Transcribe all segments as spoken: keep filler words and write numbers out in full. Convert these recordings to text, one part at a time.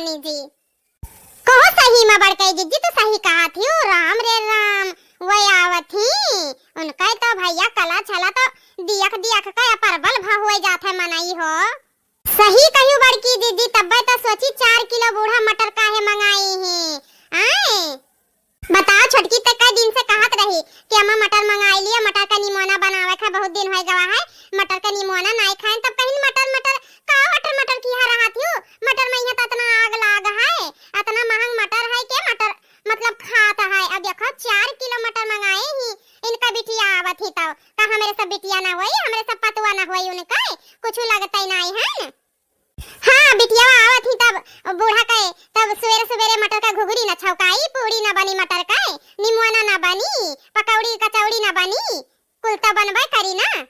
जी। कहो सही मा बड़कई जिज्जी, तू सही कहत हियो, राम रे राम, वै आवत ही, उनकै तो भैया कला छला तो दियख दियख के परबल भ हुए जात है मनई हो। सही कहियो बड़की जिज्जी, तब्बै तो सोची चार किलो बूढ़ा मटर काहे मंगाई ही, आए? बताओ छोटकी, ते कई दिन से कहत रही कि अम्मा मटर मंगाई लियो, मटर का निमोना बनावे का बहुत दिन होइ गवा है, मटर का निमोना नाई खाएन, तब कहिन मटर मटर, का मटर मटर किहा रहत हियो, मटर मा इहाँ तो अतना आग लाग है, अतना महंग मटर है के मटर मतलब खात है। अब देखो चार किलो मटर मंगाए ही, इनका बिटिया आवत ही तब का हमरे सब बिटिया ना होई, हमरे सब पतुआ ना होई, उनका कुछ लगतै नाई है। हाँ, बिटिया आवत ही तब बूढ़ा कहे, तब सुबेरे सुबेरे मटर का घुघरी ना छौकाई, पूड़ी ना बनी मटर का, निमोना ना बनी, पकौड़ी कचौड़ी ना बनी, कुल तो बनबे करी ना।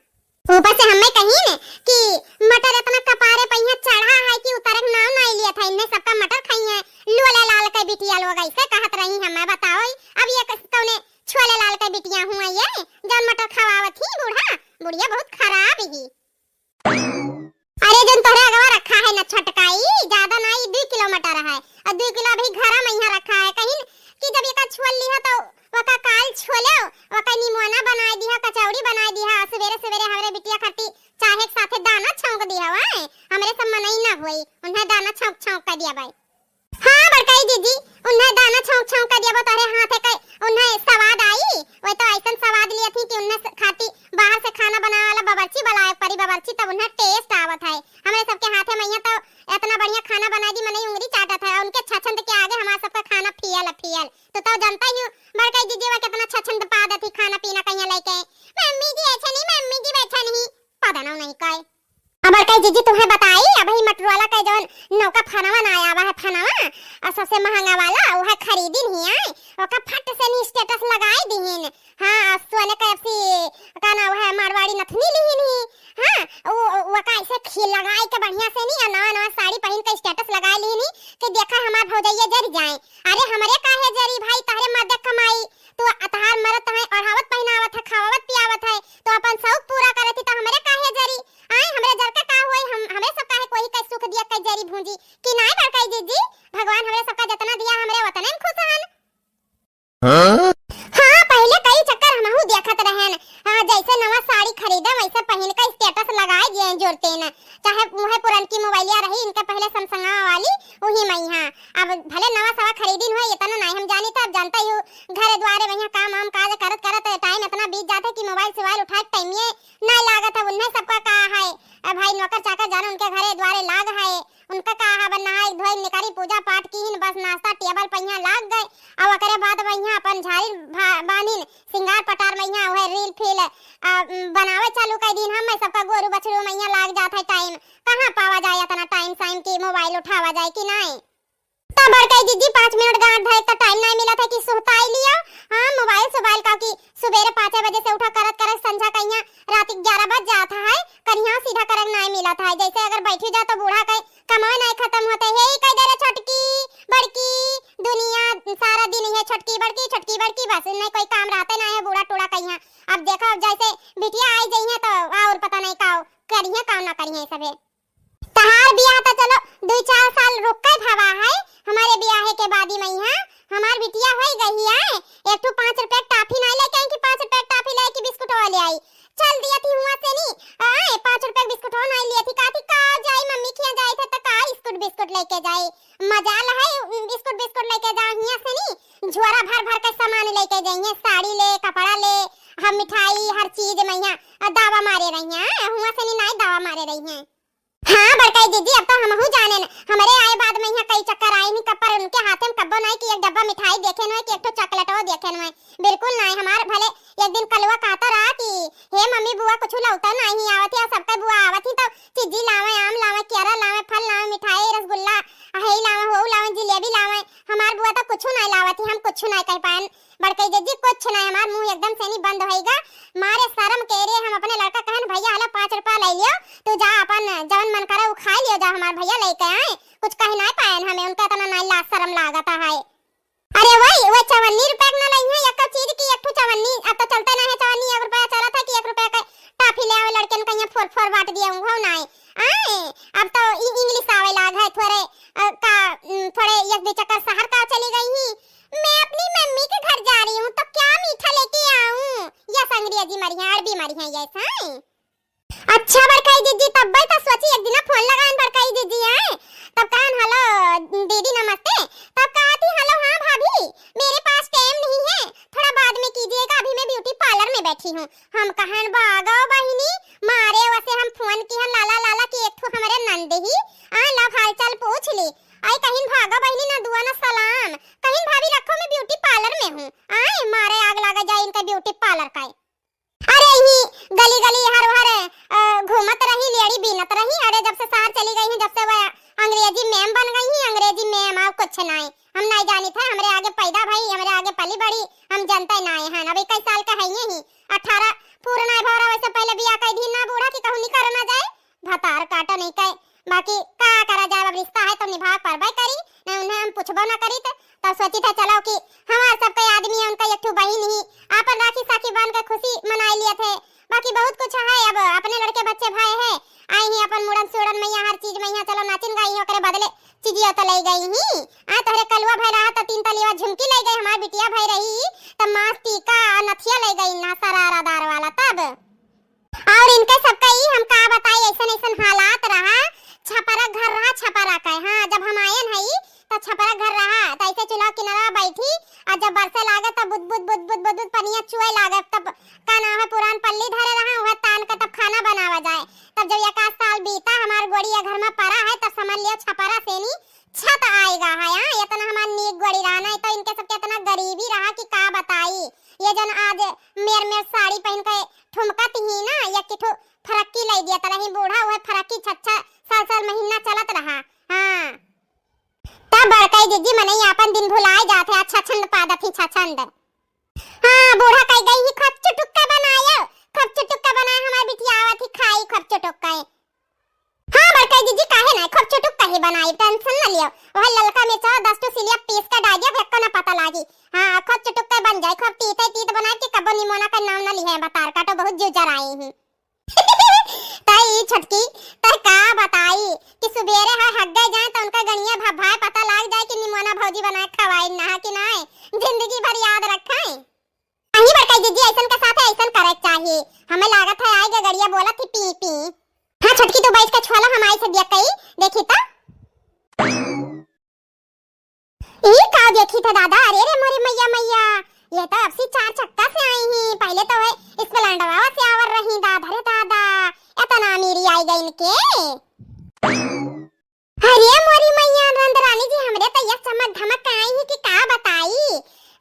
ऊपर से हमें कहिन कि मटर इतना कपारे पे इहाँ चढ़ा है कि उतरे के नाम नाई लियत है, इन्हें सबका मटर खाई है, लोले लाल के बिटिया लोग ऐसे कहत रही। हमें बताओ, अब ये कस-, कौने छोले लाल के बिटिया हुआ ये, जौन मटर खवावत ही बूढ़ा, बुढ़िया बहुत खराब ही। अरे, जौन तोहरे अगवा रखा है ना छोटका, ई ज्यादा ना, ई दुई किलो मटर है, और दुई किलो अभी घरा मा इहाँ रखा है। कहिन कि जब एका छोल लिहा तो ओका काल छोले, ओका निमोना बनाए दिहा, कचौड़ी बनाए दिहा, और सुबेरे सुबेरे हमरे बिटिया खाती चाहे के साथे दाना छौंक दिहा, आए, हमरे सब मनई ना होई, उन्हें दाना छौंक छौंक कर दिया बाई। हाँ बड़कई जिज्जी, उन्हें दाना छौंक छौंक कर दिया, वो तोहरे हाथे के उन्हें स्वाद आई, वो तो ऐसन स्वाद लिया थी कि उन्हें स-, खाती बाहर से खाना बनावे वाला बावर्ची बुलाए परी बावर्ची, तब उन्हें taste आवत है। हमरे सबके हाथे मा इहाँ तो इतना बढ़िया खाना बनाए दी, मनई उंगली चाटत है, उनके छछंद के आगे हमार सबका खाना फियल फियल। तो, तो जानता ही हूँ बड़कई जिज्जी वा कितना छछंद पा देती खाना पीना कहिया लेके, "मम्मी जी ऐसे नहीं, मम्मी जी वैसे नहीं", पता ना नहीं कहे। अब बड़कई जिज्जी तुम्हें बताई, अबही मटुरवाला के जौन नौका फनवा ना आवा है, फनवा, और सबसे महंगा वाला, वह खरीदिन ही आए, ओका फट से नी status लगाई दिहिन। हाँ, और सोने का ऐसी, का नाम है, मारवाड़ी नथनी लिहिन ही। हाँ, वो, वो का ऐसे खील लगाई के बढ़िया से नी, और नवा नवा साड़ी पहिन के status लगाई लिहिन ही कि देखा हमार भौजैया जरी जाए। अरे हमरे काहे जरी भाई, तहरे मर्द कमाई, तो तहार मरत है, ओढ़ावत पहिनावत है, खवावत पियावत है, तो अपन शौक पूरा करत ही, तो हमरे काहे जरी? आए, हमरे जर के का होई, हम, हमरे सब काहे कोई के सुख दिया के जरी भूंजी कि नाई बड़कई जिज्जी? भगवान हमरे सबका जतना दिया, हमरे वतने में खुश हन। हाँ? हाँ, पहिले कई चक्कर हमहू देखत रहन। हाँ, जैसे नवा साड़ी खरीदे, वैसे पहिन के status लगाए दिए जोरते न। चाहे वह पुरनकी मोबाइलिया रही, इनके पहिले Samsung वाली, वही मइहाँ। अब भले नवा सवा खरीदिन हुए, इतना नाई हम जानी था, अब जानता ही हूँ, घर द्वारे वहाँ काम वाम काज करत करत time इतना बीत जात है कि मोबाइल सोबाइल उठाए के time ये नाई लागत है। उन्हें सबका का है, अब भाई नौकर चाकर जानो उनके घरे द्वारे लाग है, उनका का है, अब नहाए धोए निकरी पूजा पाठ किहिन, बस नाश्ता table पर यहाँ लाग गए, और ओकरे बाद वहाँ अपन झारी भा-, बांधिन, सिंगार पटार में यहाँ वह reel फील, आ, बनावे चालू कर दीन। हम मैं सबका गोरू बछरू में यहाँ लाग जात है time, कहाँ पावा जाए इतना time साइम की मोबाइल उठावा जाए कि नाई? तब बड़कई जिज्जी पाँच मिनट गांठ धरे त time नाई मिलत है कि सुहताई लियो। हाँ, मोबाइल सोबाइल का कि सुबेरे पाँचे बजे से उठा करत करत संझा कहिया रात ग्यारह बज जात है, करिया सीधा करक नाई मिलत है। जैसे अगर बैठी जा तो बूढ़ा के कमाई नाई खत्म होते, "हे ई कह दे रे छोटकी, बड़की, दुनिया सारा दिन ये छोटकी, बड़की, छोटकी, बड़की, बस नहीं कोई काम रहते ना है बूढ़ा टूढ़ा कहिया।" अब देखो, अब जैसे बिटिया आई जइहे तो और पता नहीं का करिए, काम ना करिए सभे। तहार बियाह त चलो दुई चार साल रुक के भवा है, हमरे बियाहे के बादी मइहाँ हमार बिटिया होई गई है। एक ठो पाँच रुपया के टाफी नाई लेके आई कि पाँच रुपया के टाफी लेके बिस्कुट ले आई। चल दिया थी हुआ से नी, आए, पाँच रुपया के बिस्कुट नाई लिया थी, कहती का जाई मम्मी खिया जाई थे तो का बिस्कुट बिस्कुट लेके जाई। मजाल है बिस्कुट बिस्कुट लेके जा हिया से नी, झोरा भर भर के सामान लेके जाइए, साड़ी ले, कपड़ा ले, हम मिठाई, हर चीज मइहाँ दावा मारे रहिया, हुआ से नी नाई दावा मारे रहिया। हाँ, बड़काई दीदी, अब तो हमहू जानेन। हमरे आए बाद मइहाँ कई चक्कर आइन, पर उनके हाथे में कब्बो नाई कि एक डब्बा मिठाई देखेन होए, कि एक ठो चॉकलेटो देखेन होए। बिल्कुल नाई। हमार भले एक दिन कलुआ कहता रहा कि, "हे मम्मी, बुआ कुछ लौटा नाई आवत है, सबका बुआ आवत ही तो चिज्जी लावे, आम लावे, केरा लावे, फल लावे, मिठाई, रसगुल्ला, हई लावे, होऊ लावे, जिलेबी लावे।" हमार बुआ तो कुछ नाई लावत ही, हम कुछ नाई कह पाएन। बड़कई जीजी, कुछ नाई, हमार मुँह एकदम से नी बंद होइगा। मारे शर्म के रे हम अपने लड़का कहन, "भैया, हला पाँच रुपया ले लियो, तू जा अपन जवन मन करे उ खाई लियो जा, हमार भैया लेके आए।" कुछ कह नाई पाएन हमें, उनका इतना नाई लाज शर्म लागत है। अरे वही, वो चवन्नी रुपया के ना लइहे, एक चीज की एक ठो चवन्नी, अब तो चलते ना है चवन्नी, एक रुपया चलत है कि एक रुपया के टाफी ले आवे लड़कन कहिया फोर फोर बांट दिया, उहो नाई। आए, अब तो इ-, English आवे लाग है, थोड़े अ, का, उम, थोड़े एक दो चक्कर शहर का चली गई ही। मैं अपनी मम्मी के घर जा रही हूँ, तो क्या मीठा लेके आऊँ? यस अंग्रेजी मरिया, अरबी मरिया, यस, हाँ। अच्छा बड़काई जीजी, तब भाई तो सोची एक दिन फोन लगाएन बड़काई जीजी, आए तब कहन, "हेलो दीदी नमस्ते।" तब कहती, "हेलो हाँ भाभी, मेरे पास टाइम नहीं है, थोड़ा बाद में कीजिएगा, अभी मैं ब्यूटी पार्लर में बैठी हूँ।" हम कहन, "बागो बहिनी, मारे वसे हम फोन किहन लाला लाला कि एक ठो हमरे नंद ही, आ, लव हालचाल पूछ ली।" आई कहिन, "भागो बहिनी, ना दुआ ना सलाम।" कहिन, "भाभी रखो, मैं ब्यूटी पार्लर में हूँ।" आए मारे आग लागा जाए इनका ब्यूटी पार्लर का। अरे ही गली गली हर हर, अ, घूमत रही, लेड़ी बीनत रही। अरे जब से शहर चली गई हैं, जब से वह अंग्रेजी मैम बन गई हैं, अंग्रेजी मैम, और कुछ नहीं। हम नहीं जानी थे, हमरे आगे पैदा भई, हमरे आगे पली बड़ी, हम जनते नहीं हैं। अब इक्कीस साल का है ये ही, अठारह पूरा नहीं भरा, वैसे पहले बियाह कर दी ना बूढ़ा कि कहूँ निकर ना जाए, भतार काटो नहीं कहे। बाकी का करा जाए, अब रिश्ता है तो निभाव परबे करी, नहीं उन्हें हम पूछबो ना करी। तो, तो सोची थे चलो कि हमार सबके आदमी है, उनका एक ठो बहिन ही, आपन राखी साखी बांध के खुशी मनाई लिए थे। बाकी बहुत कुछ है, अब अपने लड़के बच्चे भाई है, आई ही अपन मुड़न सुड़न में यहाँ हर चीज में यहाँ चलो नाचिन गाई ही, ओकरे बदले चीजिया तो ले गई ही। आ तोहरे कलुआ भाई रहा तो तीन तलिया झुमकी ले गए, हमार बिटिया भाई रही तो माथ टीका नथिया ले गई ना सरारादार वाला। तब और इनके सबका ई हम का बताई, ऐसन ऐसन हालात रहा, छपरा घर रहा, छपरा का। हाँ, जब हम आयन हई, तो छपरा घर रहा, तो ऐसे चूल्हा किनारा बैठी, और जब बरसे लागे, तब बुद बुद बुद बुद बुद बुद पनिया चुए लागे, तब का नाम है, पुरान पल्ली धरे रहा, वह तान के तब खाना बनावा जाए। तब जब एक आध साल बीता, हमार गोड़ी ये घर में पड़ा है, तब समझ लियो छपरा से नी छत आएगा है। हाँ, इतना हमार नीक गोड़ी रहा, नहीं तो इनके सबके इतना गरीबी रहा कि का बताई। ये जन आज मेर मेर साड़ी पहन के ठुमकत ही ना, एक ठो फरक्की लाई दिया, तरही बूढ़ा हुए फरक्की छच्छा साल साल महीना चलत रहा। हाँ, तब बड़काई जीजी मनई आपन दिन भुलाए जात है, अच्छा छंद पादत ही छछंद। हाँ, बूढ़ा कह गई ही, "खूब चुटुक्का बनायो, खूब चुटुक्का बनाए, हमार बिटिया आवत ही खाई खूब चुटुक्का।" हाँ, बड़काई जीजी काहे ना, खूब चुटुक्का ही बनाई, tension न लियो। वह ललका मिर्चा दस ठो सिलिया पीस के डाल दिया, एको ना पता लागी। हाँ, खूब चुटुक्का बन जाए, खूब तीते तीत बनाए कि कबो निमोना का नाम न लिहे, बतार काटो बहुत जीव जराई ही। तई छोटकी, तई का बताई कि सुबेरे है हग्गे जाए तो उनका गणिया भभाए पता लाग जाए कि निमोना भौजी बनाए खवाई ना कि नाय, जिंदगी भर याद रखाए। नहीं बड़काई जीजी, ऐसन के साथ ऐसन करे के चाहिए। हमें लागत है आएगा गड़िया बोलत ही पी पी। हाँ छोटकी, तू बैठ के छोला हम आई से दिया कई, देखी तो। ई का देखी था दादा? अरे रे मोरे मैया मैया, ये तो अब सी चार चक्का से आई ही, पहले तो वह स्प्लेंडरवा से आवर रही। दादा रे दादा, इतना अमीरी आई गई इनके। अरे मोरी मैया, नंद रानी जी हमरे तो ये चमक धमक के आई ही कि का बताई।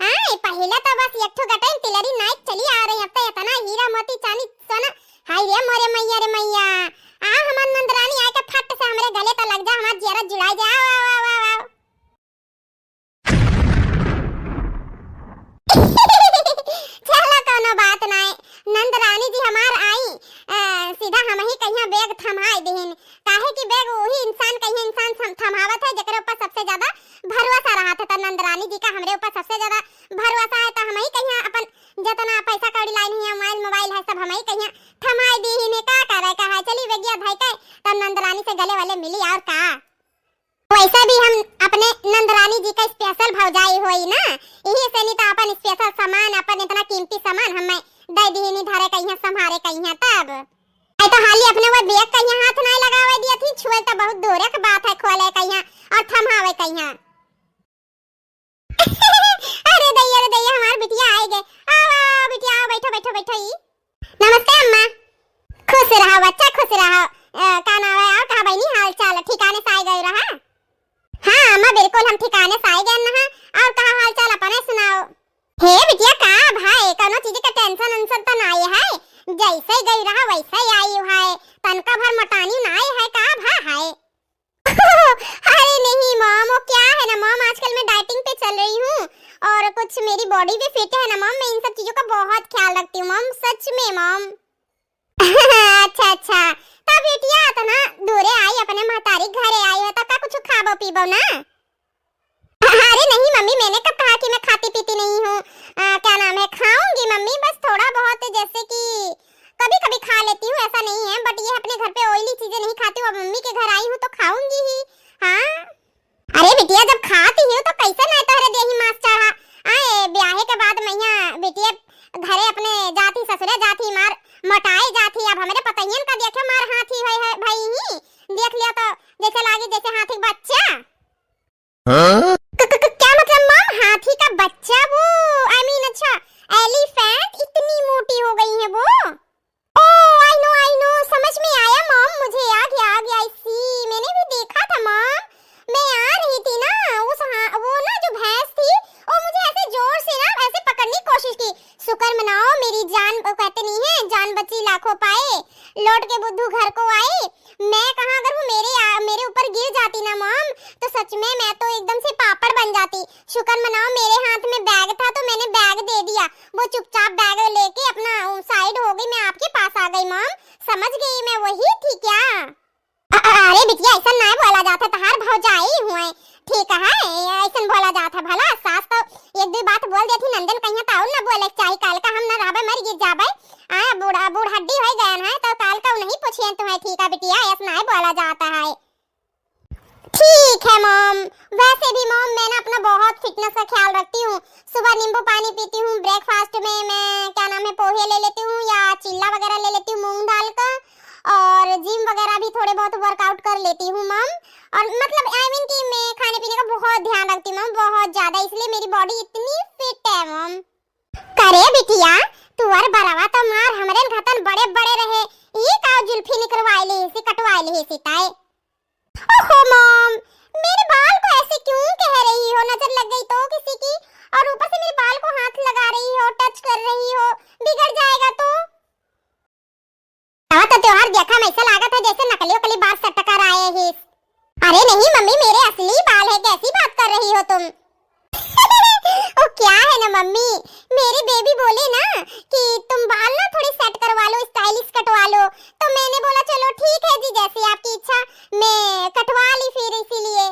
आए पहले तो बस एक ठो गटन तिलरी नाइक चली आ रही, अब तो इतना हीरा मोती चांदी सोना। हाय रे मोरे मैया रे मैया, आ हमार नंद रानी आए के फट से हमरे गले तो लग जा, हमार जियरा जुड़ा जा। आओ, आओ, आओ, आओ, आओ। चलो, कौनो बात नाय। नंद रानी जी हमार आई, अ, सीधा हम ही कहिया बैग थमाए दिहिन। काहे कि बैग वही इंसान कहिया इंसान थम-, थमावत है, जेकरे ऊपर सबसे ज्यादा भरोसा रहत है। तो नंद रानी जी का हमरे ऊपर सबसे ज्यादा भरोसा है, तो हम ही कहिया अपन जितना पैसा कौड़ी लाइन है, मोबाइल, मोबाइल है, सब हम ही कहिया थमाए दिहिन। का करे का है, चली बेगिया भाई के, तब नंद रानी से गले वाले मिली और का। वैसे भी हम अपने नंदरानी जी का special भौजाई होई ना, यही से नहीं तो अपन special सामान, अपन इतना कीमती सामान हमें दे दी नहीं, धरे कहिया, संभारे कहिया तब। आई तो हाली अपने वो बैग कहिया हाथ नहीं लगावे दिया थी, छुए तो बहुत दूर एक बात है, खोले कहिया और थमावे कहिया। अरे दैया, अरे दैया, हमार बिटिया आए गए। आओ, आओ, आओ, बिटिया, आओ, बैठो, बैठो, बैठो, ई। नमस्ते अम्मा। खुश रहो बच्चा, खुश रहो। अ, का नाम है, और कहा बहनी, हाल चाल ठिकाने से आए गए रहा? हाँ अम्मा, बिल्कुल हम ठिकाने से आए गए ना। और कहा हाल चाल अपने सुनाओ? हे बिटिया, का भाई, कोनो चीज का tension उनसन तो नाई है, जैसे गई रहा वैसे आई है, तनका भर मोटानी नाई है, का भा है? अरे नहीं मॉम, वो क्या है ना मॉम, आजकल मैं dieting पे चल रही हूँ और कुछ मेरी body भी fit है ना मॉम, मैं इन सब चीजों का बहुत ख्याल रखती हूँ मॉम, सच में मॉम। अच्छा अच्छा, तब बिटिया इतना दूरे आई, अपने महतारी घरे आई है, तो का कुछ खाबो पीबो ना? अरे नहीं मम्मी, मैंने कब कहा कि मैं खाती पीती नहीं हूँ। अ, क्या नाम है, खाऊंगी मम्मी, बस थोड़ा बहुत, जैसे कि कभी कभी खा लेती हूँ, ऐसा नहीं है, but ये अपने घर पे oily चीजें नहीं खाती हूँ, अब मम्मी के घर आई हूँ तो खाऊंगी ही। हाँ। मोटी ही तो कैसे नाहीं तोहरे देही मांस चढ़ा। आए, ब्याहे के बाद मइहाँ बिटिया घरे अपने जात ही, ससुरे जात ही, मार मोटाई जात ही। अब हमरे पतइयन का देखे मार हाथी है, है भई ही। देख लिया तो जैसे लागी जैसे हाथी के बच्चा। हाँ? क-, क-, क-, क्या मतलब मॉम, हाथी का बच्चा? वो, I mean, अच्छा, एलिफेंट, इतनी मोटी हो गई है वो। Oh, I know, I know, समझ में आया मॉम, मुझे आ गया, आ गया, I see, मैंने भी देखा था मॉम। मैं आ रही थी ना, उस हा-, वो ना जो भैंस थी, वो मुझे ऐसे जोर से ना ऐसे पकड़ने की कोशिश की। शुक्र मनाओ मेरी जान, वो कहते नहीं है, जान बची लाखों पाए, लौट के बुद्धू घर को आए। मैं कहाँ, अगर वो मेरे आ-, मेरे ऊपर गिर जाती ना मॉम, तो सच में मैं तो एकदम से पापड़ बन जाती। शुक्र मनाओ मेरे हाथ में बैग था तो मैंने बैग दे दिया। वो चुपचाप बैग लेके अपना, अ, साइड हो गई, मैं आपके पास आ गई मॉम। समझ गई मैं, वही थी क्या? अ-, अ-, अरे बिटिया, ऐसा ना बोला जाता, तहार भौजाई हुए, ठीक है, ऐसा बोला जाता। भला सास तो एक दो बात बोल देती नंदन, कहिया तो और ना बोले चाही, काल का हम ना रहबे, मर गिर जाबे। आ, बूढ़ा, बूढ़ हड्डी हो गए हैं तो काल का नहीं पूछिए तुम्हें, ठीक है बिटिया, ऐसा ना बोला जाता है। ठीक है मॉम, वैसे भी मॉम मैं ना अपना बहुत फिटनेस का ख्याल रखती हूँ। सुबह नींबू पानी पीती हूँ, ब्रेकफास्ट में मैं क्या नाम है पोहे ले लेती हूँ या चिल्ला वगैरह ले लेती हूँ मूंग दाल का, और जिम वगैरह भी थोड़े बहुत वर्कआउट कर लेती हूँ मॉम। और मतलब आई मीन कि मैं खाने पीने का बहुत ध्यान रखती हूँ मॉम, बहुत ज्यादा, इसलिए मेरी बॉडी इतनी फिट है मॉम। करे बिटिया, तू और बरवा तो मार हमरे घतन बड़े बड़े रहे, ये का जुल्फी निकरवाए ली सी, कटवाए ली सी ताए। ओहो मॉम, मेरे बाल को ऐसे क्यों कह रही हो? नजर लग गई तो किसी की? और ऊपर से मेरे बाल को हाथ लगा रही हो, टच कर रही हो, बिगड़ जाएगा तो। तवा तो त्योहार देखा में ऐसा लागत है जैसे नकली उकली बाल सेट कर आए ही। अरे नहीं मम्मी, मेरे असली बाल है, कैसी बात कर रही हो तुम? ओ क्या है ना मम्मी, मेरी बेबी बोली ना कि तुम बाल ना थोड़ी सेट करवा लो, स्टाइलिश कटवा लो, तो मैंने बोला चलो ठीक है जी, जैसी आपकी इच्छा, मैं कटवा ली फिर इसीलिए।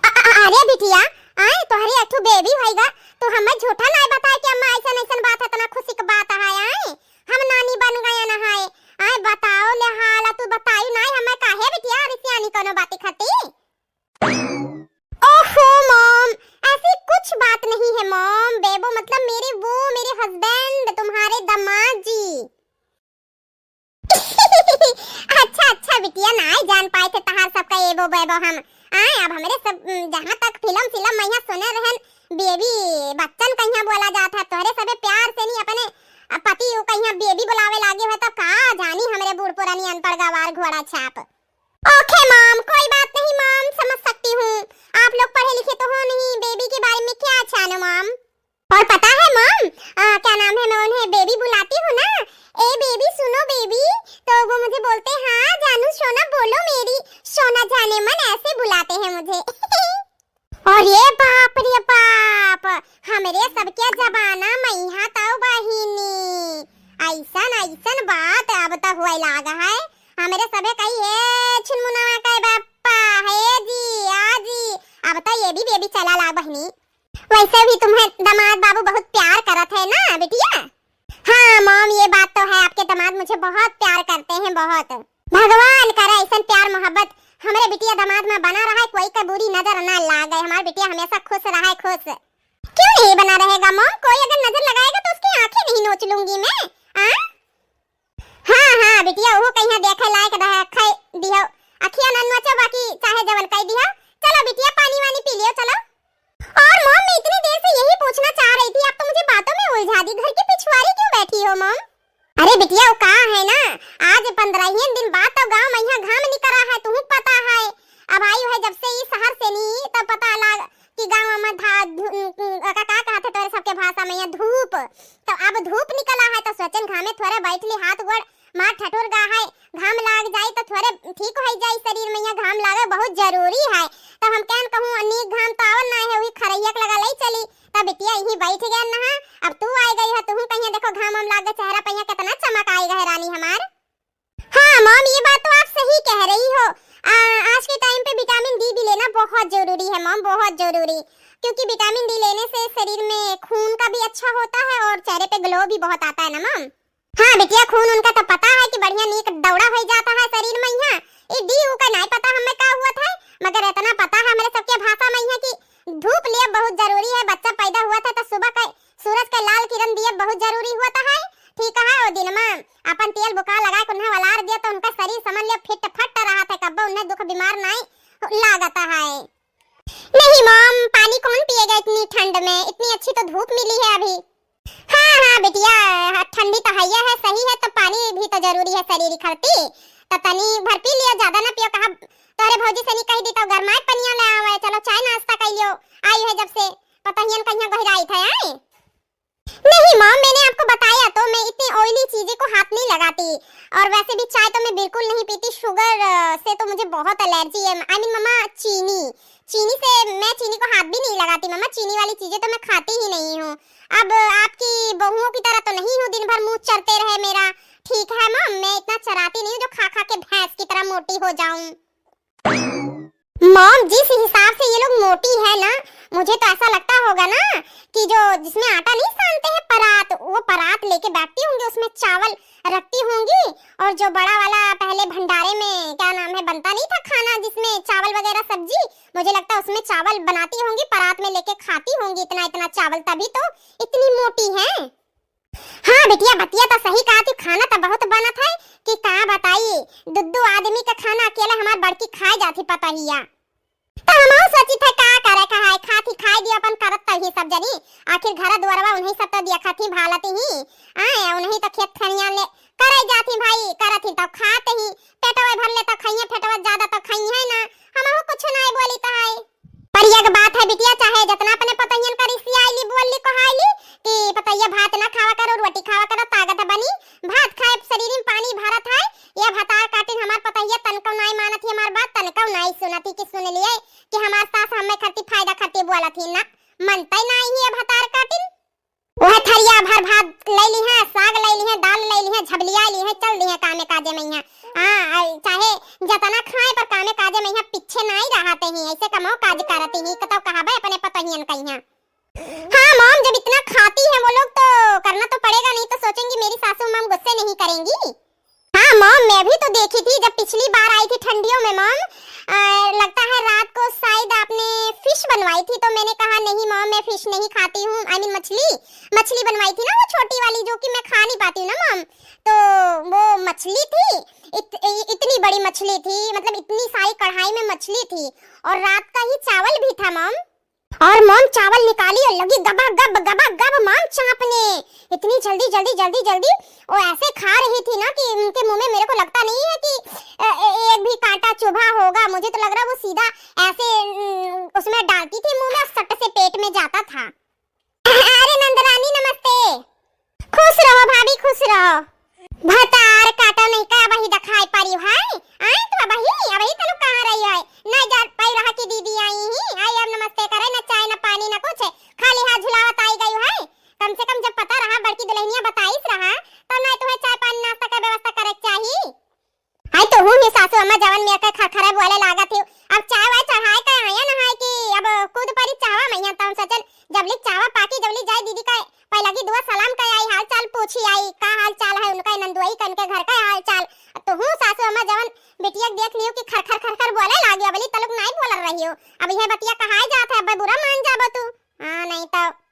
अ-, अ-, अरे बिटिया, आए तोहरे एक ठो बेबी होइगा, तो हमें झूठा नाय बताए कि अम्मा ऐसन ऐसन बात है, इतना खुशी की बात है, आए हम नानी बन गए ना है, आए बताओ ले हाल, तू बताई नाय हमें काहे बिटिया, अरे सियानी कोनो बात खती। ओहो मॉम, ऐसी कुछ बात नहीं है मॉम। बेबो मतलब मेरे, वो मेरे हस्बैंड, तुम्हारे दामाद जी। अच्छा अच्छा बिटिया, नाय जान पाए थे तहार सबका एबो बेबो हम। आए अब हमरे सब, उम, जहाँ तक फिल्म सिलम में यहाँ सुने रहन, बेबी बच्चन कहिया बोला जात है, तोहरे सबे प्यार से नहीं अपने, अ, पति यू कहिया बेबी बुलावे लागे हो तो का जानी हमरे बूढ़ पुरानी अनपढ़ गवार घोड़ा छाप। ओके मॉम, कोई बात नहीं मॉम, समझ सकती हूँ। आप लोग पढ़े लिखे तो हो नहीं, बेबी के बारे में क्या जानो मॉम? और पता है मॉम, अ, क्या नाम है, मैं उन्हें बेबी बुलाती हूँ ना, ए बेबी सुनो बेबी, तो वो मुझे बोलते हैं हाँ जानू सोना बोलो मेरी सोना जाने मन, ऐसे बुलाते हैं मुझे। अरे बाप रे बाप, हमरे सबके जमाना में यहाँ तो बहिनी, ऐसन ऐसन बात अब तो हुए लाग है। हमरे सबे कही हे छिनमुनवा के बप्पा, हे जी, आ जी, अब तो ये भी बेबी चला लाग बहिनी। वैसे भी तुम्हें दामाद बाबू बहुत प्यार करत है ना बिटिया? हाँ मॉम, ये बात तो है, आपके दामाद मुझे बहुत प्यार करते हैं, बहुत। भगवान करे ऐसन प्यार मोहब्बत हमरे बिटिया दामाद में बना रहा है, कोई का बुरी नजर ना लागे, हमार बिटिया हमेशा खुश रहा है, खुश। क्यों नहीं बना रहेगा मॉम, कोई अगर नजर लगाएगा तो उसकी आंखें नहीं नोच लूंगी मैं। आ? हाँ हाँ बिटिया, वो कहीं देखे लायक रहे, खाए दिहो, अखिया ना नोचो, बाकी चाहे जवन कह दिहो। चलो बिटिया, पानी वानी पी लियो, चलो। और मॉम, मैं इतनी देर से यही पूछना चाह रही थी, आप तो मुझे बातों में उलझा दी। घर की पिछुआरी क्यों बैठी हो मॉम? अरे बिटिया, वो का है ना, आज पंद्रह ही दिन बाद तो गांव में यहाँ घाम निकरा है, तुहूँ पता है। अब आई है जब से ई शहर से नी, तब पता लाग कि गांव में धा-, धु-, का, का कहत है तोरे सबके भाषा में यहाँ धूप, तो अब धूप निकला है तो सोचन घामे थोड़े बैठ ली, हाथ गोड़ मार ठठुर गा है, घाम लाग जाई तो थोड़े ठीक हो जाई शरीर में, यहाँ घाम लागे बहुत जरूरी है। तो हम कहन कहूँ नीक घाम तो आवन ना है, वही खरैया के लगा ले चली। तब बिटिया यहीं बैठ गए ना, अब तू आ गई है, तुहूँ कहिया देखो घाम हम लागे चेहरा पे, यहाँ कितना चमक आएगा है रानी हमार। हाँ मॉम, ये बात तो आप सही कह रही हो। आ, आज के टाइम पे विटामिन डी भी लेना बहुत जरूरी है मॉम, बहुत जरूरी, क्योंकि विटामिन डी लेने से शरीर में खून का भी अच्छा होता है और चेहरे पे ग्लो भी बहुत आता है ना मॉम। हाँ बिटिया, खून उनका तो पता है कि बढ़िया नीक दौड़ा हो जाता है शरीर में। यहाँ ये डी यू का नहीं पता हमें का हुआ था, मगर इतना पता है हमारे सबके भाषा धूप लियब बहुत जरूरी है, बच्चा पैदा हुआ था तो सुबह का सूरज के लाल किरण दियब बहुत जरूरी हुआ था है। ठीक है, ओ दिन मा अपन तेल बुका लगा के उन्हें वलार दिया तो उनका शरीर समझ लियो फिट फट रहा था, कब्बो उन्हें दुख बीमार नाई लागत है। नहीं मॉम, पानी कौन पिएगा इतनी ठंड में, इतनी अच्छी तो धूप मिली है अभी। हाँ, हाँ बिटिया, हाँ, ठंडी तो हइया है, सही है, तो पानी भी तो जरूरी है शरीर खातिर। तो तनी भर पी लियो, ज्यादा ना पियो। कहा तोहरे भौजी से नहीं कही दी तो गरमाए पनिया ले आवे, चलो चाय नाश्ता कर लियो। आई है जब से पतहियन कहिया गहराई था आए। नहीं मॉम, मैंने आपको बताया तो मैं इतनी ऑयली चीजें को हाथ नहीं लगाती, और वैसे भी चाय तो मैं बिल्कुल नहीं पीती, शुगर से तो मुझे बहुत एलर्जी है। आई मीन मम्मा, चीनी, चीनी से मैं चीनी को हाथ भी नहीं लगाती मम्मा, चीनी वाली चीजें तो मैं खाती ही नहीं हूँ। अब आपकी बहुओं की तरह तो नहीं हूँ, दिन भर मुंह चरते रहे मेरा। ठीक है मॉम, मैं इतना चराती नहीं हूँ जो खा खा के भैंस की तरह मोटी हो जाऊं। मॉम, जिस हिसाब से ये लोग मोटी है ना, मुझे तो ऐसा लगता होगा ना कि जो जिसमें आटा नहीं सानते हैं परात, वो परात लेके बैठती होंगी, उसमें चावल रखती होंगी, और जो बड़ा वाला पहले भंडारे में क्या नाम है बनता नहीं था खाना जिसमें चावल वगैरह सब्जी, मुझे लगता है उसमें चावल बनाती होंगी, परात में लेके खाती होंगी इतना इतना चावल, तभी तो इतनी मोटी है। हाँ बिटिया, बतिया तो सही कहा थी, खाना तो बहुत बनत है कि का बताई, दो दो आदमी का खाना अकेला हमार बड़की खाए जाती पतहिया। तो हम सोची थे का करे का है, खाती खाए दियो अपन करत तो ही सब जनी, आखिर घर दुआरवा उन्हीं सब तो दिया खाती भालत ही, आए उन्हीं तो खेत खनिया ले करे जाती भाई, करत ही तो खात ही, पेटवे भर ले तो खाइए, पेटवा ज्यादा तो खाइए ना, हम कुछ नहीं बोली तो है। पर एक बात है बिटिया, चाहे जितना अपने पतोहियन का रिसियाइली, बोलली, कोहाइली कि पतोहिया भात ना खावा करो, रोटी खावा करो, ताकत बनी, भात खाए शरीर में पानी भरत है। ये भतार काटिन हमार पतोहिया तनको नाई मानत ही हमार बात, तनको नाई सुनत ही कि सुन लिए कि हमार सास हमें खाती फायदा खाती बोलत ही ना, मनते नाई ही ये भतार काटिन। वह थरिया भर भात ले ली है, साग ले ली है, दाल ले ली है, झबलिया ली है, चल दी है कामे काजे में यहाँ। हाँ, आ, चाहे जतना खाए पर कामे काजे में यहाँ पीछे नाई रहते ही, ऐसे कमाओ काज करते ही, कतौ कहाबे अपने पतोहियन का यहाँ। हाँ मॉम, जब इतना खाती है वो लोग तो करना तो पड़ेगा, नहीं तो सोचेंगी मेरी सासू मॉम गुस्से नहीं करेंगी। हाँ मॉम, मैं भी तो देखी थी जब पिछली बार आई थी ठंडियों में मॉम, अ, लगता है रात को शायद आपने फिश बनवाई थी, तो मैंने कहा नहीं मॉम, मैं फिश नहीं खाती हूँ, आई मीन मछली, मछली बनवाई थी ना वो छोटी वाली जो कि मैं खा नहीं पाती हूँ ना मॉम, तो वो मछली थी, इत, इ- इतनी बड़ी मछली थी, मतलब इतनी सारी कढ़ाई में मछली थी और रात का ही चावल भी था मॉम। और मॉम चावल निकाली और लगी गबा गब गबा गब मॉम चापने, इतनी जल्दी जल्दी जल्दी जल्दी, वो ऐसे खा रही थी ना कि उनके मुंह में मेरे को लगता नहीं है कि अ, ए- एक भी कांटा चुभा होगा, मुझे तो लग रहा वो सीधा ऐसे उम, उसमें डालती थी मुंह में और सट से पेट में जाता था। अरे नंदरानी नमस्ते। खुश रहो भाभी, खुश रहो। भतार काटो नहीं का वही दिखाई पड़ी है। आए तो वही, वही तलु कहाँ रही है? ना जान पाई रहा कि दीदी आई ही। आई अब नमस्ते करे, ना चाय, ना पानी, ना कुछ। खाली हाथ झुलावत आई गई है। कम से कम जब पता रहा बड़की दुल्हनिया बताइस रहा, तब ना तुम्हें चाय पानी नाश्ता का व्यवस्था करे के चाही। आई तो हूँ ही सासू अम्मा जवन मेरे के खरखरे बोले लागत ही। अब चाय वाय चढ़ाए का आया ना है कि अब कूद परी चावा मैया, तब सोचन जबली चावा पाकी जबली जाए दीदी का पहलगी दुआ सलाम का आई, हाल चाल पूछी आई, का हाल चाल है उनका नंदुआई का, उनके घर का हाल चाल। तो हूँ सासू अम्मा जवन बिटिया के देख लियो कि खरखर खरखर बोले लागी, अबली तलुक नाई बोल रही हो। अब यह बतिया कहाए जात है, अब बुरा मान जाबो तू। हाँ, नहीं तो।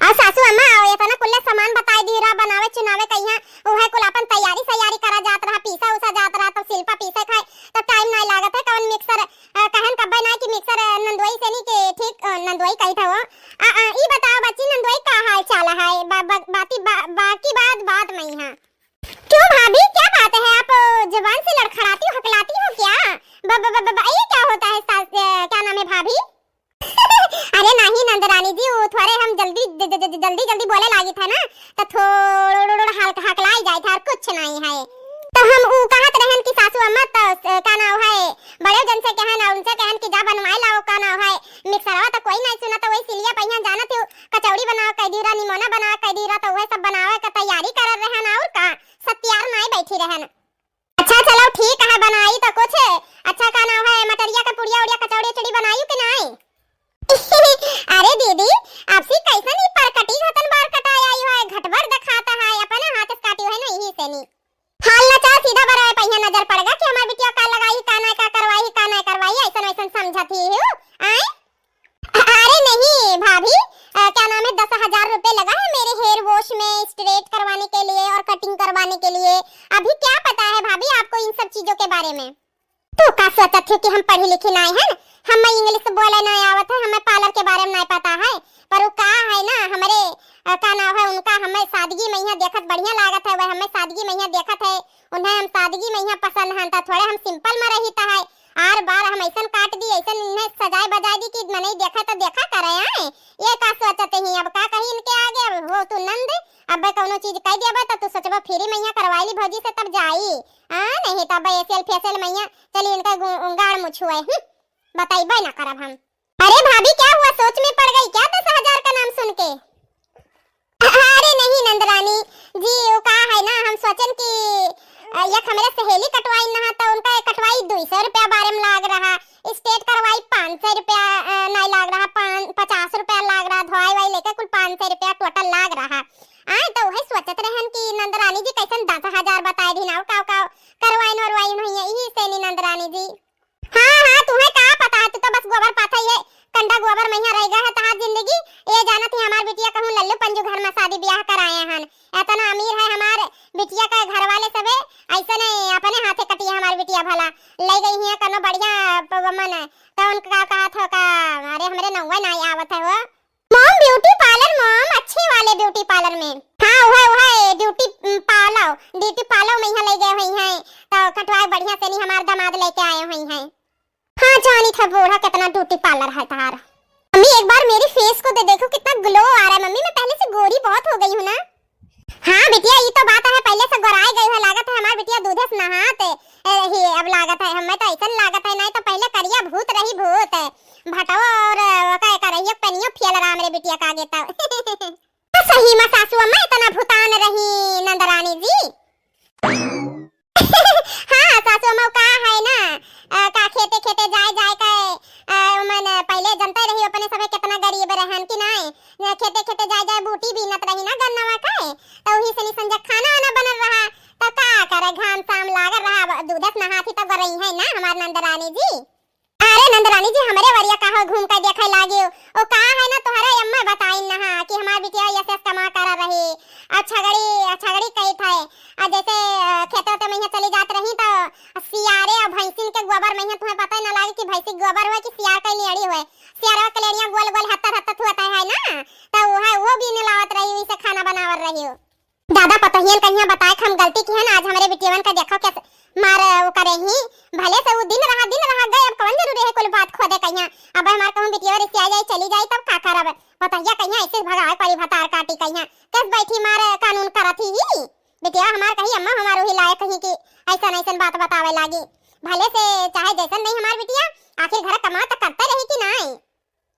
और सासू अम्मा, आओ, इतना कुल्ले सामान बताई दी रहा, बनावे चुनावे कहिया, उहे कुल अपन तैयारी सैयारी करा जात रहा, पीसा उसा जात रहा, तो सिल्पा पीसे खाए, तो टाइम नाई लागत है, कौन मिक्सर, अ, कहन कब्बे नाई कि मिक्सर, अ, नंदुआई से नहीं कि ठीक, अ, नंदुआई कही था वो। आ, आ, ई बताओ बच्ची, नंदुआई का हाल चाल है? बा-, बा-, बाती बा-, बाकी बात, बात में ही है। क्यों भाभी, क्या बात है? आप, अ, जुबान से लड़खड़ाती हो, हकलाती हो क्या? ब-, ब-, ब-, ब-, ब-, ये क्या होता है सास, अ, क्या नाम है भाभी? अरे नहीं नंदरानी जी, वो थोड़े हम जल्दी, ज-, ज-, ज-, जल्दी, जल्दी बोले लागी था ना, तो थोड़ो हक-, हकलाई जाए था और कुछ नहीं है। तो हम ऊ कहत रहन कि सासू अम्मा तो, अ, का नाम है, बड़े जन से कहन और उनसे कहन कि जा बनवाए लाओ, का नाम है, मिक्सरवा तो कोई नहीं सुना, तो वही सिलिया पहिया जानत हो, कचौड़ी बनाओ कह दी रहा, निमोना बनाओ कह दी रहा, तो वह सब बनावे का तैयारी करत रहन और का, सत्यार नाई बैठी रहन। अच्छा चलो ठीक है, बनाई तो कुछ। अच्छा का नाम है, मटरिया का पुड़िया उड़िया कचौड़ी उचड़ी बनाई कि नाई? अरे दीदी, आपसी कैसन ही परकटी घतन बार कटाई आई है, घटबर दिखाता है, अपने हाथ से काटी है ना, यही से नहीं। हाल ना चाह सीधा बराए पहिया नजर पड़ेगा कि हमार बिटिया का लगाई, का ना का करवाई, का ना करवाई, ऐसन वैसन समझत ही हो, आए? अरे नहीं इन सब चीजों के बारे में। तू का सोचत हो कि हम पढ़ी लिखी नाई हन? हमें English बोले नाई आवत है, हमें parlour के बारे में नाई पता है। पर उ का है ना, हमरे, अ, का नाम है उनका, हमें सादगी में यहाँ देखत बढ़िया लागत है, वह हमें सादगी में यहाँ देखत है, उन्हें हम सादगी में यहाँ पसंद हन, त थोड़े हम simple में रहित है। आर बार हम ऐसन काट दी, ऐसन इन्हें सजाए बजाए दी कि मनई देखा तो देखा करे, आए। ये का सोचत ही, अब का कही इनके आगे, अब हो तू नंद, अब कौनो चीज कह देबा तो तू सोचबा free में यहाँ करवाई ली भौजी से तब जाई। हाँ, नहीं तो अब facial facial में यहाँ चली इनका गु-, गाड़ मुछुए, हम्म, बताइबे ना करब हम। अरे भाभी, क्या हुआ, सोच में पड़ गई क्या दस हजार का नाम सुन के? अरे नहीं नंदरानी जी, वो का है ना, हम सोचन कि, अ, एक हमरे सहेली कटवाई ना, तो उनका एक कटवाई दुई सौ रुपया बारे में लाग रहा, straight करवाई पाँच सौ रुपया, अ, नहीं लाग रहा, पाँच, पचास रुपया लाग रहा, धोआई वाई लेके कुल पाँच सौ रुपया total लाग रहा। आए तो वही सोचत रहन कि नंदरानी जी कैसन दस हजार बताए दी ना, का, का करवाइन वरवाइन हुई है, यही से नहीं नंदरानी जी। हाँ, हाँ, तुहे का पता है, तू तो बस गोबर पाथा ही है, कंडा गोबर में यहाँ रह गए है तहार जिंदगी। ये जानत ही हमार बिटिया कहूँ लल्लू पंजू घर में शादी ब्याह कराए हन। इतना अमीर है हमार बिटिया का घर वाले सबे, ऐसे नहीं अपने हाथे कटिया हमार बिटिया भला। ले गई है कनो बढ़िया प-, मन, तो उनका का कहत हो का, अरे हमरे नौवे ना आवत है वो। Mom, beauty parlour mom, अच्छे वाले beauty parlour में। हाँ, वह, वह beauty, उम, पार्लर, beauty पार्लर में यहाँ ले गए हुई हैं, तो कटवा बढ़िया से नहीं हमार दामाद लेके आए हुई हैं। हाँ, जानी था बूढ़ा कितना beauty parlour है तार। मम्मी, एक बार मेरी face को दे देखो, कितना glow आ रहा है। मम्मी, मैं पहले से गोरी बहुत हो गई हूँ ना। हाँ बिटिया, ई तो बात है, पहले से गोराए गई है, लागत है हमार बिटिया दूधे से नहात, ए, ही अब लागत है, हमें तो ऐसन लागत है, नहीं तो पहले करिया भूत रही भूत, भटवा और, अ, का, का रही, पनियो फेल राम रे बिटिया का आगे तो। तो सही में सासू अम्मा इतना भूतान रही नंदरानी जी। हाँ, सासू अम्मा का है ना, अ, का खेते खेते जाए जाए के, अ, मन पहले जनते रही अपने सभे कितना गरीब रहन कि नाई, न खेते खेते जाए जाए बूटी बीनत रही ना गन्नवा के, तो वही से निसन जब खाना वाना बनल रहा, तो का करे, घाम साम लागल रहा, अब दूधस नहाथी तो गरई है ना हमार नंदरानी जी। अरे नंदरानी जी, हमरे वरिया का हो घूम के देखे लागियो। ओ का है ना, तोहरे अम्मा बताइन ना हा कि हमार बिटिया यस यस कमा करा रही। आ छगड़ी, आ छगड़ी कही था। आ जैसे, अ, खेतों ते में चली जात रही तो सियारे और भैंसिन के गोबर में तुम्हें पता ही ना लागे कि भैंसी के गोबर हुए कि सियार के लेड़ी हुए। सियारवा के लेड़िया गोल गोल हत्ता हत्ता हुआ है ना, तो वो है, वो बीने लावत रही, इसे खाना बनावत रही हो। दादा पतोहियन कहिया बताए के हम गलती किहन, आज हमरे बिटियवन का देखो कैसे मार वो करे ही। भले से वो दिन रहा, दिन रहा गए, अब कौन जरूरी है कुल बात खोदे कहिया। अब हमार कहूँ बिटिया रिसिया जाई, चली जाई, तब का करब? पतोहिया कहिया ऐसे भगावे पड़ी भतार काटी कहिया। कैस बैठी मार कानून करत ही, ही? बिटिया हमार कही अम्मा हमार वही लायक ही कि ऐसन ऐसन बात बतावे लागी। भले से चाहे जैसन नहीं हमार बिटिया, आखिर घर कमा तो करते रही कि नाई?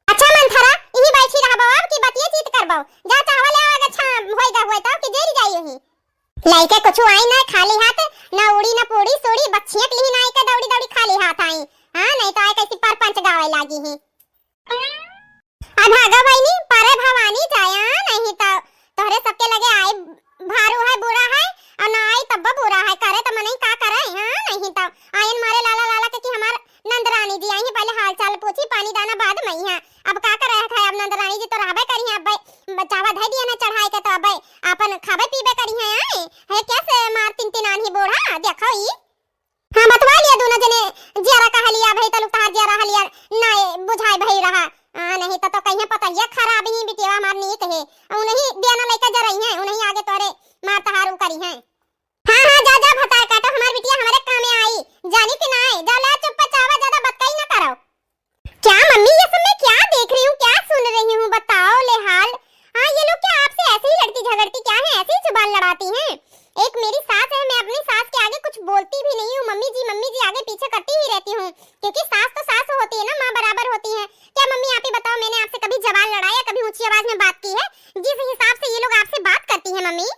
अच्छा मंथरा, इही बैठी रहबो अब कि बतिये चीत करबो? जा चावल ले आवा, अच्छा होई गा होई तब कि जेरी जाई यही। लइके कुछु आई ना खाली हाथ, ना उड़ी ना पूड़ी सूड़ी, बस छींट लिही ना आइके दौड़ी दौड़ी खाली हाथ आई। हाँ, नहीं तो आए कैसी परपंच गावे लागी ही। आ भागा बहिनी, परे भवानी जाया, नहीं तो तोहरे सबके लगे आए भारू है, बुरा है, और ना आई तब बुरा है, करे तो मनई का करे, हाँ, नहीं तो आयन मारे लाला लाला के कि हमार नंदरानी जी आई हैं, पहले हाल चाल पूछी, पानी दाना बाद में ही है। अब का करे है, अब नंदरानी जी तो रहबे करी हैं, अब चावा धै दिया ना चढ़ाई के, तो अब अपन खाबे पीबे करी हैं, आए है कैसे मार तीन तीन आन्ही बूढ़ा, देखो ई। हाँ, बतवा लिया दोनों जने, जियारा का हलिया भई तलुक तहार जियारा हलिया ना बुझाए भई रहा। आ, नहीं तो, तो कहीं पतहिया खराब ही बिटिया हमार नीक है, उन्हीं दिया ना लइका जरई हैं, उन्हीं आगे तोरे मार तहार उ करी हैं। हाँ, हाँ, जा, जा, भतार काटो, हमार बिटिया हमारे काम में आई, जानी कि ना आई, जा ले चुप्पा चावा, ज्यादा बतकही ना करो। क्या मम्मी, ये सब मैं क्या देख रही हूँ, क्या सुन रही हूँ, बताओ ले हाल। हाँ, ये लोग क्या आपसे ऐसे ही लड़ती झगड़ती क्या है, ऐसे ही जुबान लड़ाती हैं? एक मेरी सास है, मैं अपनी सास के आगे कुछ बोलती भी नहीं हूँ, मम्मी जी, मम्मी जी आगे पीछे करती ही रहती हूँ, क्योंकि सास तो सास होती है ना, माँ बराबर होती है। क्या मम्मी, आप ही बताओ, मैंने आपसे कभी जबान लड़ाई या कभी ऊंची आवाज में बात की है, जिस हिसाब से ये लोग आपसे बात करती हैं मम्मी?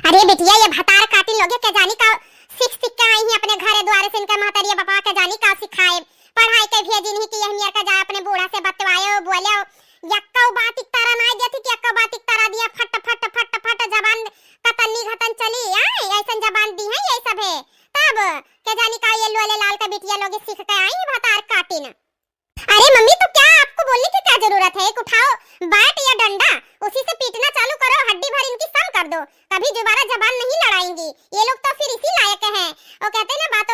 अरे बिटिया, ये भतार काटिन लोग के जानी का सीख सीख के आई हैं अपने घरे द्वारे से, इनका महतरिया बापा के जानी का सिखाए। पढ़ाई के भेजिन ही कि यह मेर का जाए अपने बूढ़ा से बतवायो, बोलो। यक्को बात एक तरह ना देती कि यक्को बात एक तरह दिया, फट, फट, फट, फट जबान कतन्नी घतन चली, आए, ऐसन जबान दी है ये सब है। तब के जानी का ये लोले लाल का बिटिया लोग सीख के आई हैं भतार काटिन। अरे मम्मी, तो क्या आपको बोलने की क्या जरूरत है? एक उठाओ बैट या डंडा, उसी से पीटना चालू करो, हड्डी भर इनकी सम कर दो, कभी दोबारा जबान नहीं लड़ाएंगी। ये लोग तो फिर इसी लायक हैं, वो कहते हैं ना, बात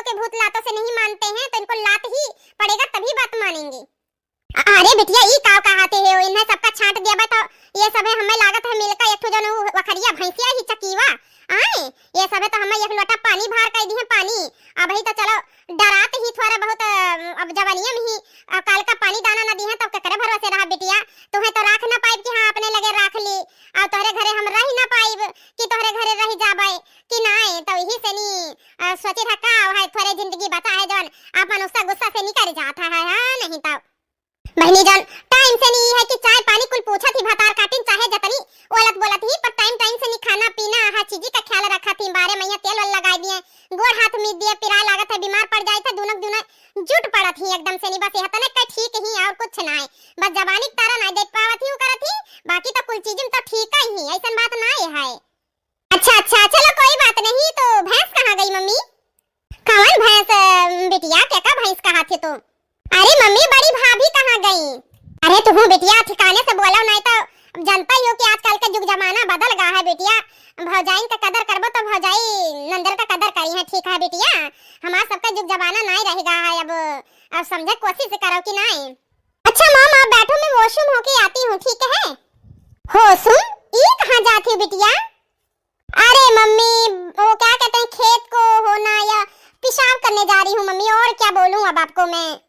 रे बिटिया, ई काव कहाथे हो? इन्हें सबका छांट देबे तो ये सभे हमें लागत है मिलकर एक ठो जौन उ वखरिया भैंसिया ही चकीवा। आए, ये सभे तो हमें एक लोटा पानी भार कइ दिहे पानी। अबही तो चलो डरात ही थोड़ा बहुत, अ, अब जवानिया में ही, अ, काल का पानी दाना न दिहे तब केकरे भरोसे रहा बिटिया। तुहें तो राख न पाइब कि हाँ अपने लगे राख ली, और तोहरे घरे हम रह न पाइब कि तोहरे घरे रह जाबे कि नाय। तो यही से नी, अ, सोचे था का है थोड़े जिंदगी बचा है जौन अपन उसका गुस्सा से निकल जाता है, हाँ नहीं तो। बहिनी जान, टाइम से नी है कि चाय पानी कुल पूछत ही भतार काटिन चाहे जतनी ओलत बोलत ही, पर टाइम टाइम से नी खाना पीना, हर चीजी का ख्याल रखत ही। बारे मइया तेल वेल लगाइ दिए, गोड़ हाथ मीज दिए, पिराए लागत है, बीमार पड़ जाइत है, दुनक दुने जुट पड़त ही एकदम से नी। बस यह तने के ठीक ही और कुछ ना है, बस जवानी के तारा ना देख पावत ही, उ करत ही, बाकी तो कुल चीज में तो ठीक ही, ऐसन बात ना है। अच्छा, अच्छा, चलो कोई बात नहीं। तो भैंस कहाँ गई मम्मी? कौन भैंस, अ, बिटिया, के का भैंस कहाथे तू? अरे मम्मी, बड़ी भाभी कहाँ गई? अरे तू बिटिया ठिकाने से बोलो, नहीं तो जानता ही हो कि आजकल का जुग जमाना बदल गया है बिटिया। भौजाइन का कदर करबो तो भौजाई नंदर का कदर करी है, ठीक है बिटिया? हमार सबका जुग जमाना नहीं रह गया है अब, अब समझे कोशिश करो कि नहीं। अच्छा माँ, आप बैठो, मैं वॉशरूम होके आती हूँ, ठीक है? होशरूम? ई कहाँ जाती हो बिटिया? अरे मम्मी, वो क्या कहते हैं, खेत को होना या पेशाब करने जा रही हूँ मम्मी, और क्या बोलूँ अब आपको मैं।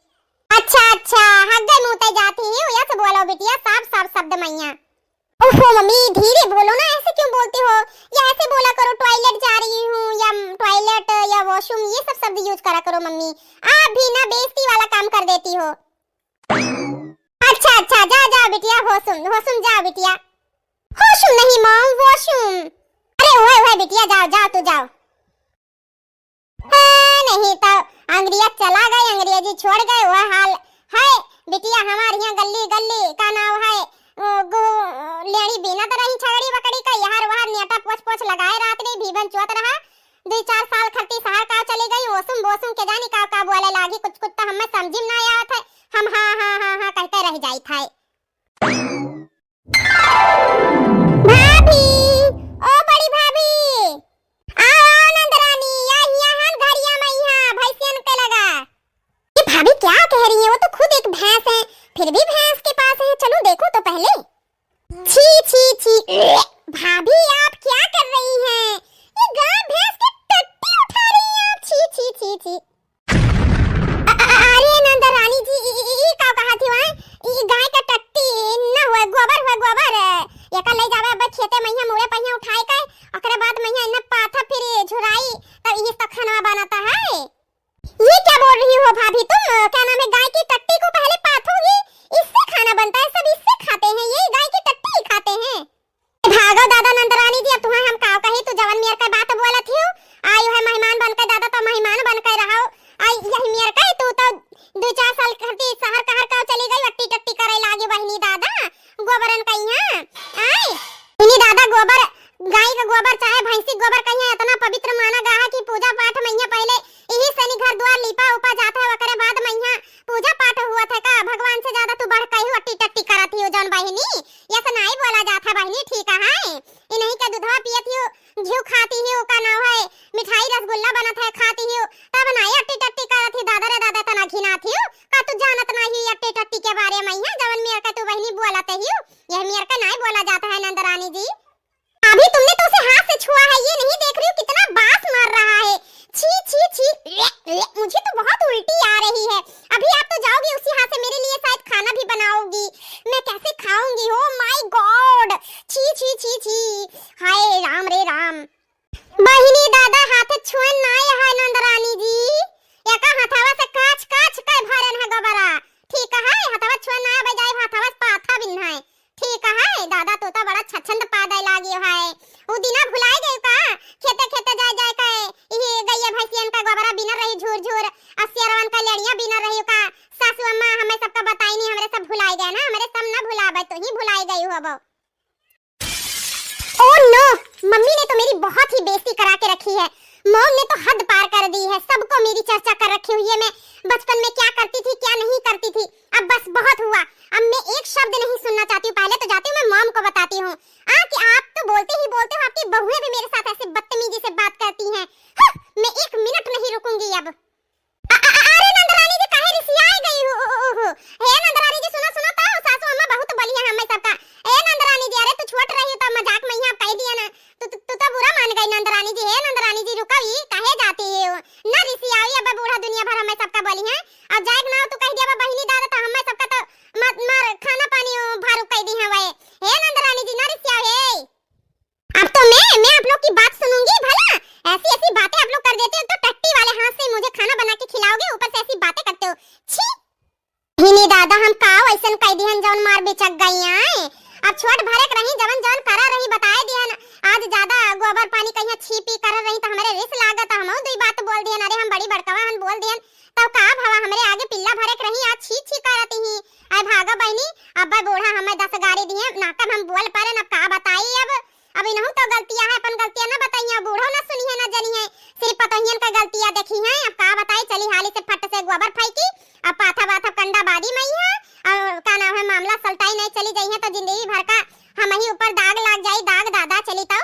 अच्छा, अच्छा, हग्गे मूते जाती ही हो, ऐसे बोलो बिटिया, साफ साफ शब्द मइया। ओहो मम्मी, धीरे बोलो ना, ऐसे क्यों बोलती हो? या ऐसे बोला करो, टॉयलेट जा रही हूँ या टॉयलेट या वॉशरूम, ये सब शब्द यूज करा करो मम्मी। आप भी ना बेइज्जती वाला काम कर देती हो। अच्छा, अच्छा, जा, जा बिटिया, वॉशरूम, वॉशरूम जा बिटिया। वॉशरूम नहीं मॉम, वॉशरूम। अरे ओए, ओए बिटिया, जाओ, जाओ, तू जाओ। हाँ, नहीं तो अंग्रेज चला गए, अंग्रेजी छोड़ गए, वह हाल है बिटिया। हमारे यहाँ गली गली का नाव है, ओ, गो-, लेड़ी बीनत रही छगड़ी बकड़ी का, यहाँ वहाँ नेटा पोछ पोछ लगाए रात में भीबन चुअत रहा। दुई चार साल खरती शहर का चली गई, ओसुम बोसुम के जानी का का बोले लागी, कुछ कुछ तो हमें समझी में ना आवत है। हम हाँ हाँ हाँ हाँ कहते रह जाइत है। भाभी, ओ बड़ी भाभी, आओ, आओ नंदरानी, या हियाँ हन घरिया में, यहाँ भैंसियन के लगा। ये भाभी क्या कह रही है? वो तो खुद एक भैंस है, फिर भी भैंस के पास है। चलो देखो तो पहले। छी, छी, छी। भाभी, आप क्या कर रही हैं? ये गाय भैंस की टट्टी उठा रही हैं आप। छी, छी, छी, छी। अ-, अ-, अरे नंद रानी जी, ई, ई, ई, ई का कहा थी वहाँ? ई गाय का टट्टी न हुए, गोबर हुए, गोबर। एका ले जावे अब खेते मइहाँ, मुड़े पहिया उठाए के, ओकरे बाद मइहाँ इन्हें पाथा फिर झुराई, तब इही तो खनवा बनता है। ये क्या बोल रही हो भाभी तुम? क्या नाम है, गाय की टट्टी को पहले पाथोगी, इससे खाना बनता है, सब इससे खाते हैं, ये गाय की टट्टी ही खाते हैं। भागो दादा नंदरानी जी, अब तुम्हें हम काव कही, तू जवन मेर के बात बोलत हियो, आयो है मेहमान बन के दादा, तो मेहमान बन के रहो। आई यही मेर के, तू तो दो चार साल खरती शहर कहर का चली गई, अट्टी टट्टी करे लागी बहिनी दादा, गोबरन कइहाँ। आय, बहिनी दादा गोबर, गाय का गोबर चाहे भैंसी गोबर कइहाँ इतना पवित्र माना गा है कि पूजा पाठ मइहाँ पहले यही सनी घर द्वार लीपा उपा जात है, ओकरे बाद मइहाँ पूजा पाठ हुआ था का? भगवान से ज्यादा तू बढ़ के ही अट्टी टट्टी करत हियो जौन बहिनी, ये से नाई बोला जात है बहिनी, ठीक है? इन्हीं के दूधवा पियत हियो, घिउ खाती हियो, का नाव है, मिठाई रसगुल्ला बनत है खाती हियो, तब नाई अट्टी टट्टी करत ही। दादा रे दादा, तना घिनात हियो का? तू जानत नाही अट्टी टट्टी के बारे में है जवन मेर के तू बहिनी बोलत हियो, यह मेर के नाई बोला जाता है नंदरानी जी। अभी तुमने तो उसे हाथ से छुआ है, ये नहीं देख रही हो कितना बास मार रहा है। छी, छी, छी, ले, ले, मुझे तो बहुत उल्टी आ रही है। अभी आप तो जाओगी उसी हाथ से मेरे लिए शायद खाना भी बनाओगी। मैं कैसे खाऊंगी? Oh my God! छी, छी, छी, छी। हाय राम रे राम। बहिनी दादा हाथ छुअन नाय है नंदरानी जी। एका हथवा से काच काच के भरन है गोबरा। ठीक है, हथवा छुअन नाय बजाय हथवा से पाथा बिन है। ठीक है, दादा तू तो बड़ा छछंद पादे लागियो है। उ दिना भुलाए गए का? खेते खेते जाए जाए के इही गैया भैंसियन का गोबरा बिनर रही झूर झूर, अस्सियरवन का लेड़िया बिनर रही का? सासू अम्मा हमें सबका बताई नहीं, हमरे सब भुलाए गए ना, हमरे सब ना भुलाबे, तू ही भुलाए गई होबो। Oh no, मम्मी ने तो मेरी बहुत ही बेइज्जती करा के रखी है। मॉम ने तो हद पार कर दी है, सबको मेरी चर्चा कर रखी हुई है। मैं बचपन में क्या करती थी, क्या नहीं करती थी, अब बस बहुत हुआ। अब मैं एक शब्द नहीं सुनना चाहती हूँ। पहले तो जाती हूँ, मैं मॉम को बताती हूँ। आ कि आप तो बोलते ही बोलते हो, आपकी बहुएं भी मेरे साथ ऐसे बदतमीजी से बात करती हैं। हाँ, मैं एक मिनट नहीं रुकूंगी अब। अ-, अ-, अ-, अरे नंदरानी जी, काहे रिसियाए गई हो? ओ, ओ, ओ, हो। हे नंदरानी जी, सुनो, सुनो, हिनी दादा, हम का वैसन कह दिहन जौन मार बिचक गई आए। अब छोट भरक रही, जवन जौन करा रही बताए दिहन। आज ज्यादा गोबर पानी कहीं छी पी कर रही तो हमरे रिस लागत, हमहू दुई बात बोल दिहन। अरे हम बड़ी बड़कवा हन बोल दिहन, तब का भवा, हमरे आगे पिल्ला भरक रही, आज छी छी करत ही। अरे भागा बहनी, अब बूढ़ा हमें दस गारी दिए, ना कब हम बोल पारे, अब का बताई। अब अब इनहू तो गलतियाँ है, अपन गलतियाँ ना बताइए, बूढ़ो ना सुनी है ना जनी है, सिर्फ पतोहियन का गलतियाँ देखी है। अब का बताई, चली हाली से फट से गोबर फेंकी, अब पाथा वाथा कंडा बादी मई है, और का नाम है, मामला सलटाई नहीं चली जाई है तो जिंदगी भर का हम ही ऊपर दाग लाग जाई, दाग दादा चली तो।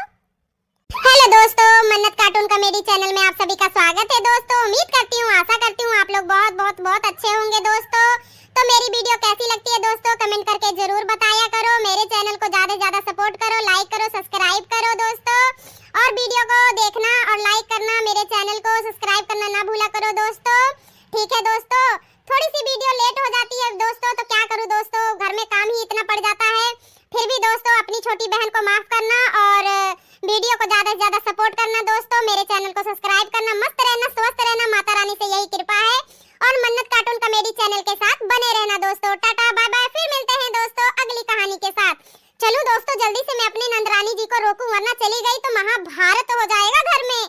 हेलो दोस्तों, मन्नत कार्टून कॉमेडी चैनल में आप सभी का स्वागत है दोस्तों। उम्मीद करती हूँ, आशा करती हूँ आप लोग बहुत बहुत बहुत अच्छे होंगे दोस्तों। तो मेरी वीडियो कैसी लगती है दोस्तों, कमेंट करके जरूर बताया करो। मेरे चैनल को ज्यादा से ज्यादा सपोर्ट करो, लाइक करो, सब्सक्राइब करो दोस्तों। और वीडियो को देखना और लाइक करना, मेरे चैनल को सब्सक्राइब करना ना भूला करो दोस्तों। ठीक है दोस्तों, थोड़ी सी वीडियो लेट हो जाती है दोस्तों, तो क्या करूँ दोस्तों, घर में काम ही इतना पड़ जाता है। फिर भी दोस्तों, अपनी छोटी बहन को माफ करना और वीडियो को ज्यादा से ज्यादा सपोर्ट करना दोस्तों। मेरे चैनल को सब्सक्राइब करना, मस्त रहना, स्वस्थ रहना, माता रानी से यही कृपा है। और मन्नत कार्टून कॉमेडी चैनल के साथ बने रहना दोस्तों। टाटा बाय बाय, फिर मिलते हैं दोस्तों अगली कहानी के साथ। चलूं दोस्तों, जल्दी से मैं अपनी नंदरानी जी को रोकूं, वरना चली गई तो महाभारत हो जाएगा घर में।